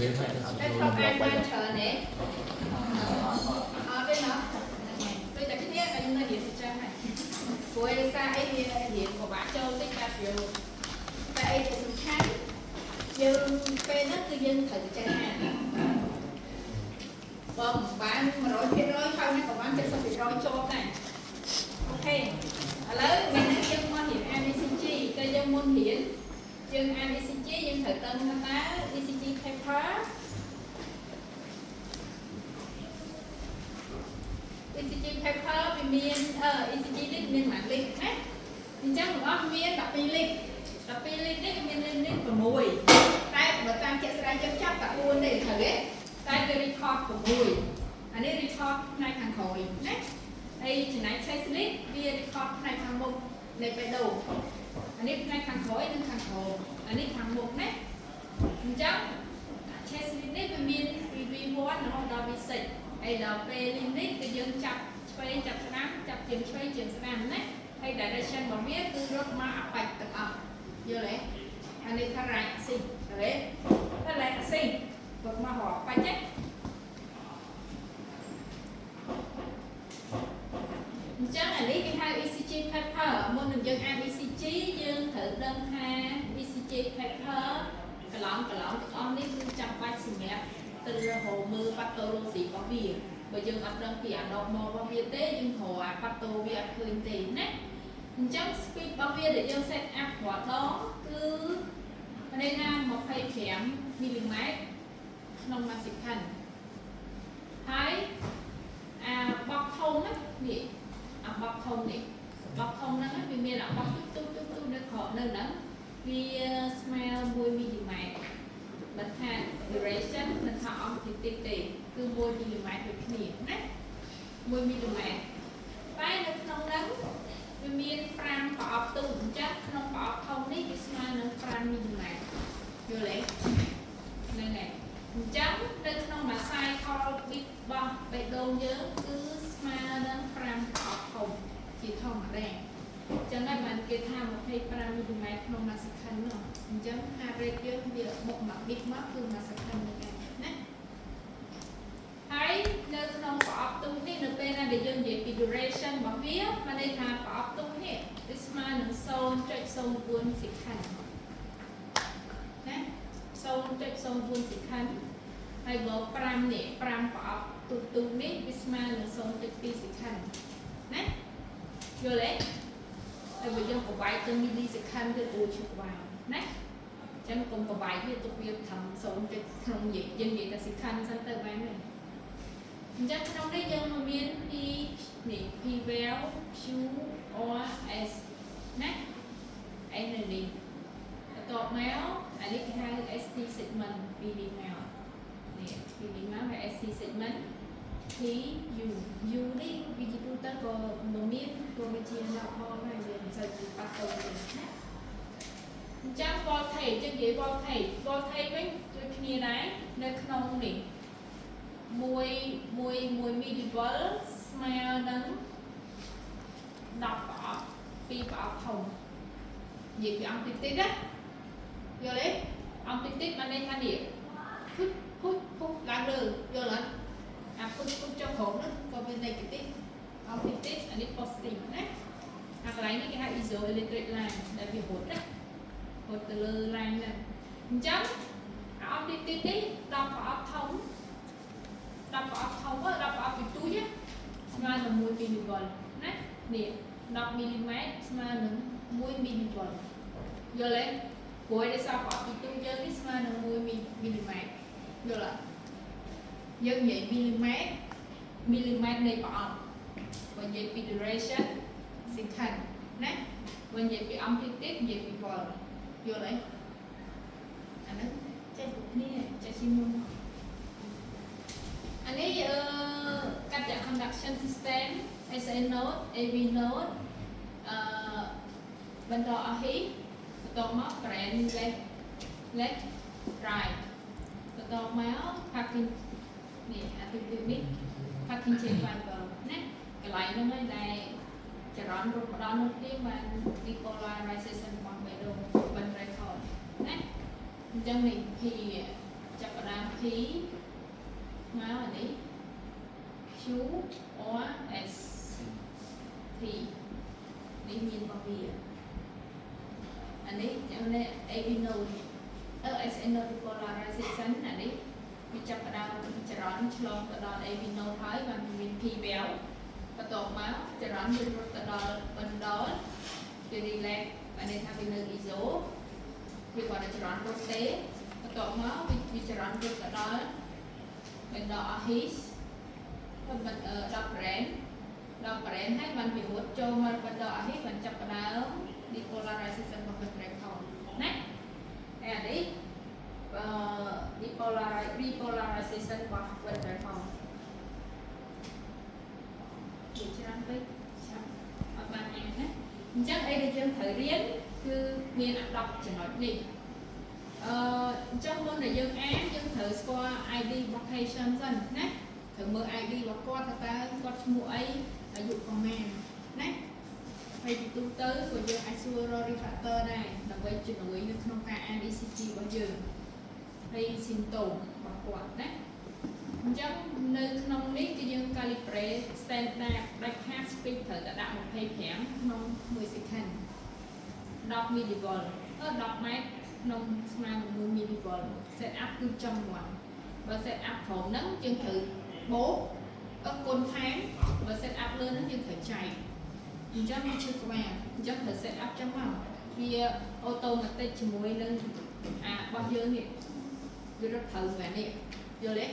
តែធ្លាប់អានបានច្រើនទេអត់ទេណោះដូចតែគ្នាខ្ញុំនៅរៀនចឹងហើយព្រោះឯសារអីវារៀនពិបាកចូលតិចតែព្រោះតែអីដែលសំខាន់យើងពេលហ្នឹងគឺយើងត្រូវតែចេះអានបើមិនបាន100%ហើយណាក៏បាន70%ជាប់ដែរ។ OK ឥឡូវថ្ងៃនេះយើងមករៀនអាន ECG តែយើងមុនរៀនយើងអាន ECG យើងត្រូវដឹងថាតើ ECG paper ECG paper វាមានអឺ ECG នេះមានប៉ុន្មាន lead ណាអញ្ចឹងទាំងអស់មាន12 lead 12 lead នេះវាមាន lead នេះ6តែបើតាមជាក់ស្ដែងយើងចាប់តែ4ទេត្រូវទេតែគេ record 6អានេះ record ផ្នែកខាងក្រោយណាហើយចំណែក chest lead វា record ផ្នែកខាងមុខនៃបេះដូងអានេះផ្នែកខាងក្រោយនិងខាងក្រោមអានេះខាងមុខណាអញ្ចឹង chest lead នេះវាមានពី V1 រហូតដល់ V6 ហើយដល់ពេលនេះគឺយើងចាប់ឆ្វេងចាប់ស្ដាំចាប់ជើងឆ្វេងជើងស្ដាំណាហើយ direction របស់វាគឺរត់មកអាបាច់ទាំងអស់យល់ទេអានេះថា right axis ឃើញទេថា left axis រត់មករកបាច់ណាអញ្ចឹងអានេះគេហៅ ECG paper មុននឹងយើងអាន ECG យើងត្រូវដឹងថា ECG paper កន្លងកន្លងទាំងអស់នេះគឺចាំបាច់សម្រាប់ទៅរកមើល pathology របស់វាបើយើងអត់ដឹងពីអា normal របស់វាទេយើងរកអា patho វាអត់ឃើញទេណាអញ្ចឹង speed របស់វាដែលយើង set up រាល់ដងគឺមានន័យថា25មីលីម៉ែត្រក្នុងមួយ second ហើយអាបោកធំណានេះអាបោកធំនេះបោកធំហ្នឹងវាមានអាបោកទូទូទូទូនៅក្រនៅហ្នឹងវាស្មើ1មីលីម៉ែត្រមិនថា duration មិនថា amplitude ទេគឺ1មីលីម៉ែត្រដូចគ្នាណា1មីលីម៉ែត្រតែនៅក្នុងហ្នឹងវាមាន5ប្រអប់ទូអញ្ចឹងក្នុងប្រអប់ធំនេះវាស្មើនឹង5មីលីម៉ែត្រយល់ទេហ្នឹងហើយអញ្ចឹងនៅក្នុងមួយ cycle beat របស់បេះដូងយើងគឺស្មើនឹង5ប្រអប់ធំជាធម្មតាអញ្ចឹងហើយបានគេថា25មីលីម៉ែត្រក្នុងមួយ second នោះអញ្ចឹង heart rate យើងវាបុកមក beat មកគឺមួយ second ហ្នឹងឯងណាហើយនៅក្នុងប្រអប់ទូនេះនៅពេលណាដែលយើងនិយាយពី duration របស់វាមានន័យថាប្រអប់ទូនេះវាស្មើនឹង0.04 second ណា0.04 second ហើយបើ5នេះ5ប្រអប់ទូទូនេះវាស្មើនឹង0.2 second ណាយល់ទេហើយបើយើងប្របែកទៅ millisecond ទៅអូឈឺក្បាលណាអញ្ចឹងកុំប្របែកវាទុកវាត្រឹម0ចុចក្នុងនិយាយយើងនិយាយតែ second សិនទៅបានហើយអញ្ចឹងក្នុងនេះយើងមកមាន P នេះ P value Q R S ណា S នៅនេះបន្ទាប់មកអានេះគេហៅ ST segment ពីនេះមកនេះពីនេះមកហៅ ST segment P U U នេះវាជាទូទៅក៏មិនមានក៏វាជា normal ដែរវាមិនសូវជាប៉ះតូចទេណាអញ្ចឹង voltage យើងនិយាយ voltage voltage វិញដូចគ្នាដែរនៅក្នុងនេះ1 1 1 millivolt ស្មើនឹង10ប្រអប់2ប្រអប់ធំនិយាយពី amplitude ណាយល់ទេ amplitude បានន័យថានេះភុចភុចភុចឡើងលើយល់អត់អាភុចភុចចុះក្រោមហ្នឹងក៏វា negative amplitude អានេះ positive ណាអាកន្លែងនេះគេហៅ isoelectric line ដែលវារត់ណារត់ទៅលើ line ហ្នឹងអញ្ចឹងអា amplitude នេះ10ប្រអប់ធំ10ប្រអប់ធំ10ប្រអប់ពីទូចស្មើនឹង1 millivolt ណានេះ10មីលីម៉ែត្រស្មើនឹង1 millivolt យល់ទេព្រោះដោយសារប្រអប់ពីទូយើងនេះស្មើនឹង1មីលីម៉ែត្រយល់អត់យើងនិយាយមីលីម៉ែត្រមីលីម៉ែត្រនៃប្រអប់បើនិយាយពី duration second ណាបើនិយាយពី amplitude និយាយពី volt យល់ទេអាហ្នឹងចេះគ្រប់គ្នាចេះជាមុនអានេះអឺកាត់ conduction system SA node AV node អឺបន្តអស់ហ៊ីបន្ទាប់មក branch left left right បន្ទាប់មក Purkinje នេះអាទីទីនេះ Purkinje fiber ណាកន្លែងហ្នឹងឯងដែលចរន្តរត់មកដល់នោះទៀតបាន depolarization របស់បេះដូង ventricle ណាអញ្ចឹងនេះ P ចាប់ផ្ដើម P មកអានេះ Q R S T នេះមានរបស់វាអានេះចាំនេះ AV node អឺ SA node depolarization អានេះវាចាប់ផ្ដើមចរន្តឆ្លងទៅដល់ AV node ហើយបានមាន P valve បន្ទាប់មកចរន្តវារត់ទៅដល់ bundle វា relax បានន័យថាវានៅ iso វាគាត់តែចរន្តរត់ទេបន្ទាប់មកវាចរន្តរត់ទៅដល់ bundle of His មិន10 branch 10 branch ហើយបានវារត់ចូលមក bundle of His បានចាប់ផ្ដើម depolarization របស់ ventricle ណាហើយអានេះអឺ repolarization របស់ ventricle និយាយច្រើនពេកឆាប់អត់បានអានណាអញ្ចឹងអីដែលយើងត្រូវរៀនគឺមានអា10ចំណុចនេះអឺអញ្ចឹងមុនដែលយើងអានយើងត្រូវស្គាល់ ID របស់ patient សិនណាត្រូវមើល ID របស់គាត់ថាតើគាត់ឈ្មោះអីអាយុប្រមាណណាហើយពីទូទៅក៏យើងអាចសួររក risk factor ដែរដើម្បីជំនួយនៅក្នុងការអាន ECG របស់យើងហើយ symptom របស់គាត់ណាអញ្ចឹងនៅក្នុងនេះគឺយើង calibrate standard ដាច់ខាត speed ត្រូវតែដាក់25ក្នុង1 second 10 millivolt អឺ10ម៉ែត្រក្នុងស្មើនឹង1 millivolt set up គឺចំហ្មងបើ set up ក្រុមហ្នឹងយើងត្រូវបូកអឺគុណថែមបើ set up លើហ្នឹងយើងត្រូវចែកអញ្ចឹងវាឈឺក្បាលអញ្ចឹងត្រូវ set up ចឹងមកវា automatic ជាមួយនឹងអារបស់យើងនេះវារត់ត្រូវមែននេះយល់ទេ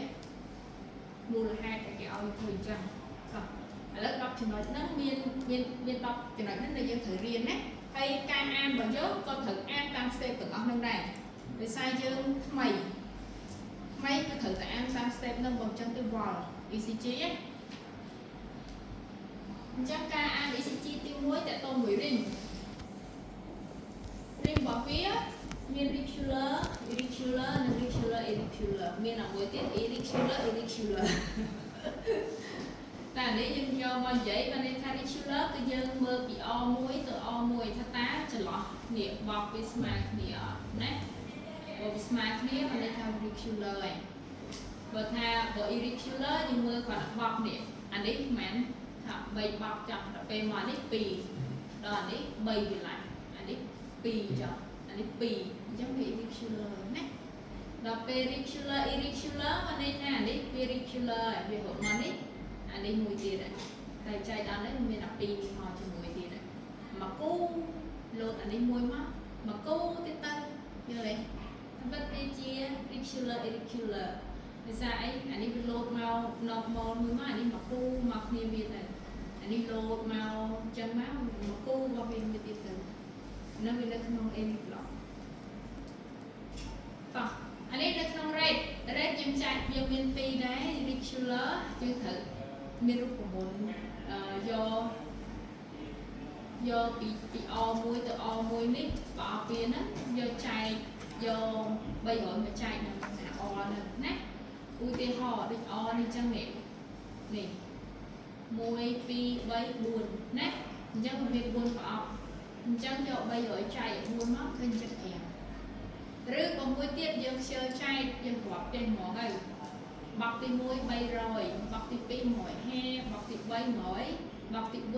មូលហេតុដែលគេឲ្យធ្វើអញ្ចឹងតោះឥឡូវ10ចំណុចហ្នឹងមានមានមាន10ចំណុចហ្នឹងដែលយើងត្រូវរៀនណាហើយការអានរបស់យើងក៏ត្រូវអានតាម step ទាំងអស់ហ្នឹងដែរដោយសារយើងថ្មីថ្មីគឺត្រូវតែអានតាម step ហ្នឹងបើមិនចឹងទៅវល់ ECG ណាអញ្ចឹងការអាន ECG ទី1តើតមួយ rhythm rhythm របស់វាមាន regular irregular និង regular irregular មានអាមួយទៀត irregular irregular តែនេះយើងយកមកនិយាយបានន័យថា regular គឺយើងមើលពី R1 ទៅ R1 ថាតើចន្លោះនេះបោកវាស្មើគ្នាអត់ណាបើវាស្មើគ្នាបានន័យថា regular ហើយបើថាបើ irregular យើងមើលគាត់បោកនេះអានេះមិនមែនថា3បោកចង់ដល់ពេលមកនេះ2ដល់អានេះ3វិឡាអានេះ2ចុះអានេះ2អញ្ចឹងវា irregular ណាដល់ពេល regular irregular បានន័យថាអានេះវា regular ហើយវារត់មកនេះអានេះមួយទៀតហើយតែចែកដល់នេះមានអា2នេះមកជាមួយទៀតហើយមកគូលោតអានេះមួយមកមកគូទៀតទៅយល់ទេតែពិតវាជា regular irregular ដោយសារអីអានេះវាលោតមក normal មួយមកអានេះមកគូមកគ្នាវាទៅអានេះលោតមកអញ្ចឹងមកមកគូរបស់វាមួយទៀតទៅនៅវានៅក្នុង AV block តោះអានេះនៅក្នុង rate rate យើងចែកយើងមានពីរដែរ regular យើងត្រូវមានរូបមន្តអឺយកយកពីពី R1 ទៅ R1 នេះបើអស់វាហ្នឹងយកចែកយក300មកចែកនឹងអា R ហ្នឹងណាឧទាហរណ៍ដូច R នេះចឹងនេះនេះ1 2 3 4ណាអញ្ចឹងវាមាន4ប្រអប់អញ្ចឹងយក300ចែក4មកឃើញ75ឬក៏មួយទៀតយើងខ្ជិលចែកយើងរាប់ចេះហ្មងទៅបោកទី1 300បោកទី2 150បោកទី3 100បោកទី4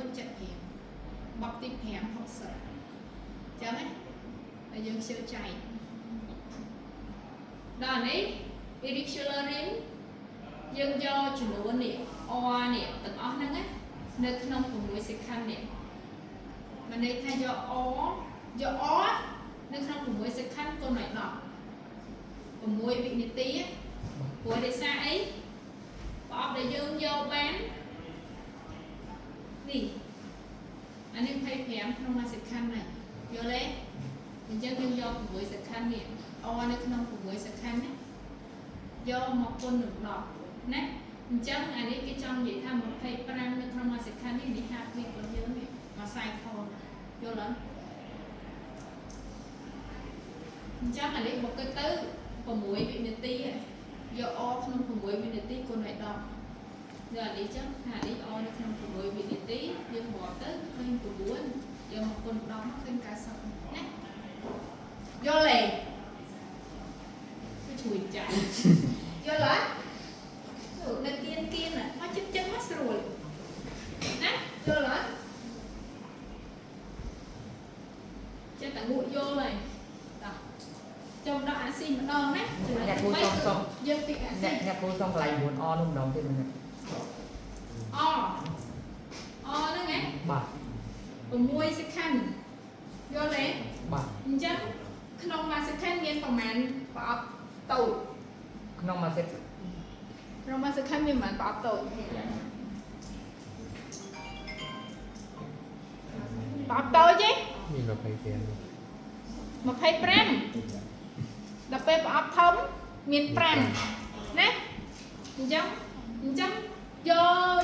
75បោកទី5 60ចឹងណាហើយយើងខ្ជិលចែកដល់នេះ irregular rhythm យើងយកចំនួននេះ R នេះទាំងអស់ហ្នឹងណានៅក្នុង6 second នេះមានន័យថាយក R យក R នៅក្នុង6 second គុណឲ្យ10 6វិនាទីព្រោះដោយសារអីប្រអប់ដែលយើងយកបាននេះអានេះ25ក្នុង1 second ហ្នឹងយល់ទេអញ្ចឹងយើងយក6 second នេះ R នៅក្នុង6 second ណាយកមកគុណនឹង10ណាអញ្ចឹងអានេះគេចង់និយាយថា25នៅក្នុង1 second នេះនេះ heart rate របស់យើងនេះមួយ cycle យល់អត់អញ្ចឹងអានេះបើគិតទៅ6វិនាទីយក R ក្នុង6វិនាទីគុណឲ្យ10យកអានេះចឹងថានេះ R នៅក្នុង6វិនាទីយើងរាប់ទៅឃើញ9យកមកគុណ10មកឃើញ90ណាយល់ទេគឺ ជួយចាយល់អត់នៅគៀនគៀនមកចិត្តចិត្តមកស្រួលណាយល់អត់ចេះតែងក់យល់ហើយតោះចូលដល់អាស៊ីម្ដងណាចំណុច អ្នកគ្រូ ទី សុំសុំ 3យើងពីអាស៊ី អ្នកអ្នកគ្រូសុំកន្លែង 9 អនោះម្ដងទៀតមើល អអហ្នឹងហ៎ បាទ 6 second យល់ទេ បាទ អញ្ចឹងក្នុងមួយ second មានប្រមាណប្រអប់តូច ក្នុងមួយ set ក្នុងមួយ second មានប្រមាណប្រអប់តូចប្រអប់តូចទេ មាន25 25ដល់ពេលប្រអប់ធំមាន5ណាអញ្ចឹងអញ្ចឹងយក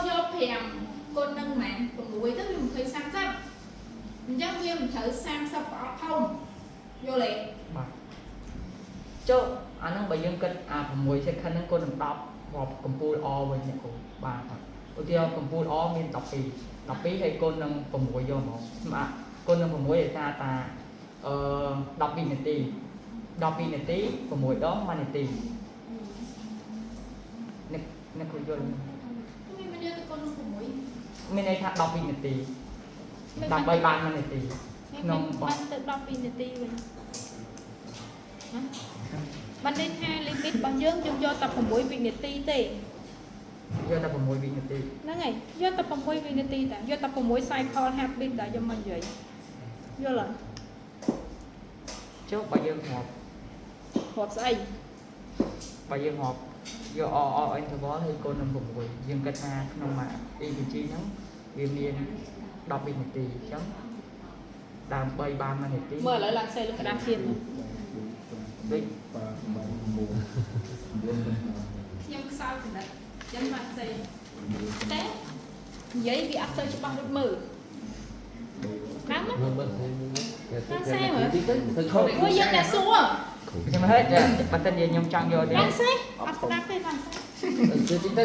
យក5គុណនឹងប្រមាណ6ទៅវា20 30អញ្ចឹងវាមិនត្រូវ30ប្រអប់ធំយល់ទេ បាទចុះអាហ្នឹងបើយើងគិតអា6 second ហ្នឹងគុណនឹង10រាប់កំពូល O វិញអ្នកគ្រូបាទឧទាហរណ៍កំពូល O មាន12 12ហើយគុណនឹង6យកមកស្មើគុណនឹង6ឯតាតាអឺ12នាទី12នាទី6ដង1នាទីអ្នកអ្នកគ្រូយល់ មានមិនយកទៅគុណនឹង6 មានន័យថា12នាទីដើម្បីបាន1នាទីក្នុងប បានទៅ12នាទីវិញណាបានន័យថា limit របស់យើងយើងយកតែ6វិនាទីទេ យកតែ6វិនាទី ហ្នឹងហើយយកតែ6វិនាទីតាយកតែ6 cycle heartbeat តាយកមកនិយាយយល់អត់ ចុះបើយើងរាប់ រាប់ស្អី បើយើងរាប់យក RR interval ហើយគុណនឹង6យើងគិតថាក្នុងមួយ EKG ហ្នឹងវាមាន10វិនាទីអញ្ចឹងដើម្បីបាន1នាទី មើលឥឡូវឡើងសេលើក្តារខៀន ដូច ខ្ញុំខ្សោយចំណិតចឹងមកសេតែនិយាយវាអត់សូវច្បាស់ដូចមើលឡើងមក មើលមើលគេទៅទៅទៅខុស ព្រោះយើងតែសួរ ខ្ញុំហេតុបើសិនជាខ្ញុំចង់យកទេ ឡើងសេអត់ស្ដាប់ទេឡើងសេ ទៅទៅទៅ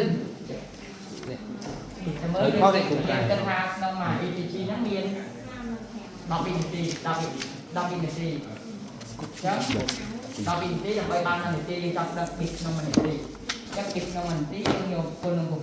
ខ្ញុំមើល ខុសទេគ្រូ គិតថាក្នុងមួយ EKG ហ្នឹងមាន10វិនាទី10វិ10វិនាទីអញ្ចឹង10វិនាទីដើម្បីបាន1នាទីយើងចង់ដឹងពីក្នុង1នាទីអញ្ចឹងពីក្នុង1នាទីយើងយកគុណនឹង6